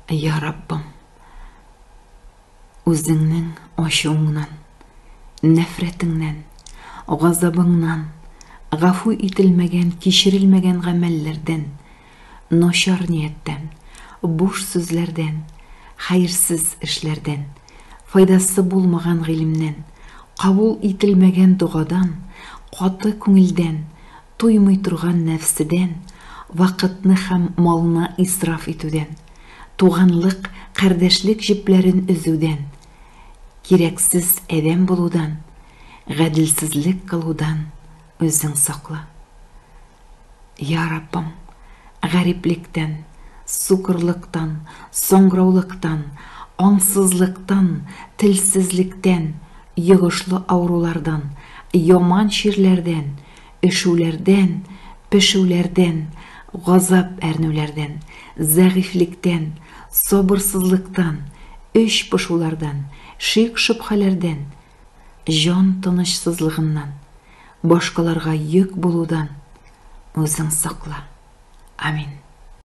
Я Раббым, үзеңнең ачуыңнан, нәфрәтеңнән, газабыңнан, гафу ителмәгән, кичерелмәгән гамәлләрдән, начар нияттән, буш сүзләрдән, хәерсез эшләрдән, файдасы булмаган гыйлемнән, кабул ителмәгән догадан, каты күңелдән, туймый торган нәфседән, вакытны һәм малны исраф итүдән, туганлык, кардәшлек җепләрен өзүдән, кирәксез адәм булудан, гаделсезлек кылудан үзең сакла. Я Раббым, гариплектән, сукырлыктан, саңгыраулыктан, аңсызлыктан, телсезлектән, йогышлы авырулардан, яман чирләрдән, өшүләрдән, пешүләрдән, газап-әрнүләрдән, зәгыйфьлектән, сабырсызлыктан, эч пошулардан, шик-шөбһәләрдән, җан тынычсызлыгыннан, башкаларга йөк булудан үзең сакла. Амин.